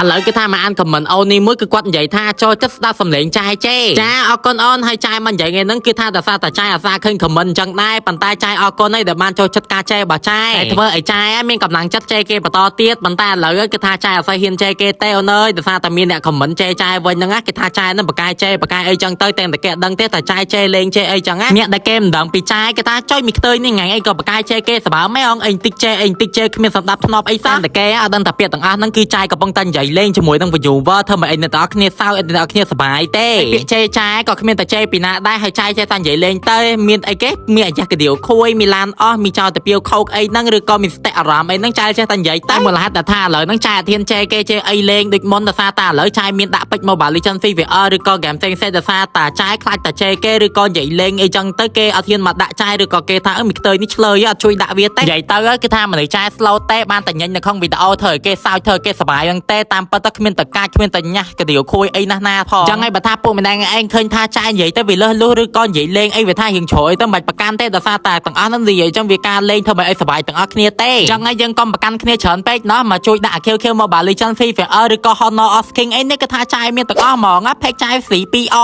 ឥឡូវគេថាមកអាន comment អូននេះមួយគឺគាត់និយាយថាចូលចិត្តស្ដាប់សំឡេងចាយជេចាអរគុណអូនហើយចាយមកនិយាយថ្ងៃហ្នឹងគឺថាតែសារតែចាយអាសាឃើញ comment អញ្ចឹងដែរប៉ុន្តែចាយអរគុណហើយដែលបានចូលចិត្តការជេរបស់ចាយតែធ្វើឲ្យចាយមានកម្លាំងចិត្តជេគេបន្តទៀតប៉ុន្តែឥឡូវគឺថាចាយអត់សូវហ៊ានជេគេទេអូនអើយដោយសារតែមានអ្នក comment ជេចាយវិញហ្នឹងណាគេថាចាយហ្នឹងបកកាយជេបកកាយអីចឹងទៅតែតែគេអត់ដឹងទេតែចាយជេលេងជេអីចឹងណាអ្នកដែលគេមិនដឹងពីចាយគេថាចុយមីខ្ទើយនេះថ្ងៃអីក៏បកកាយជេគេសបើម៉ែអងអីតិចជេអីតិចជេគ្មានសម្ដាប់ធ្នាប់អីសោះតែគេអត់ដឹងតែពាក្យទាំងអស់ហ្នឹងគឺចាយកំពុងតែនិយាយលេងជាមួយនឹង viewer ធ្វើមកអីអ្នកទាំងអស់គ្នាសើចអីអ្នកទាំងអស់គ្នាសប្បាយទេពាក្យជេចាយក៏គ្មានតែជេពីណាដែរហើយចាយចេះតែនិយាយលេងទៅមានអីគេមានអាយ៉ាកាឌៀវខួយមានឡានអស់មានចោលតាពាវខោកអីហ្នឹងឬក៏មានស្តិអារម្មណ៍អីហ្នឹងចាយចេះតែនិយាយទៅមូលហេតុតែថាឥឡូវហ្នឹងចាយអធិនជេគេជេអីលេងដូចមុនដោយសារតែឥឡូវចាយមានដាក់ពេជ្រ Mobile Legends CVR ឬក៏ game ផ្សេងៗដោយសារតាចាយខ្លាចតែជេគេឬក៏និយាយលេងអីចឹងទៅគេអត់ហ៊ានមកដាក់ចាយឬក៏គេថាអឺមីខ្ទើយនេះឆ្លើយអត់ជួយដាក់វាទេនិយាយទៅគឺថាមនុស្សចាយ slow ទេបានតែញញនៅក្នុងវីដេអូធ្វើឲ្យគេសើចធ្វើឲ្យគេសប្បាយហ្នឹងទេតាមពិតទៅគ្មានតកាចគ្មានតែញ៉ាស់កាឌៀវខួយអីណាស់ណាផងចឹងហើយបើថាពួកម្នាក់ឯងឃើញថាចាយនិយាយទៅវាលើសលុះឬក៏និយាយលេងអីវាថារៀងជ្រោយទៅមិនបាច់ប្រកាន់ទេដោយសារតែទាំងអស់ហ្នឹងនិយាយចឹងវាការលេងធ្វើឲ្យសប្បាយទាំងអស់គ្នាទេចឹងហើយយើងកុំប្រកាន់គ្នាច្រើនពេកណោះមកជួយដាក់ ខៀវខៀវ Mobile Legends Free Fire ឬក៏ Honor of King អីនេះគឺថាចាយមានទាំងអស់ហ្មងណា page ចាយ free 2 អ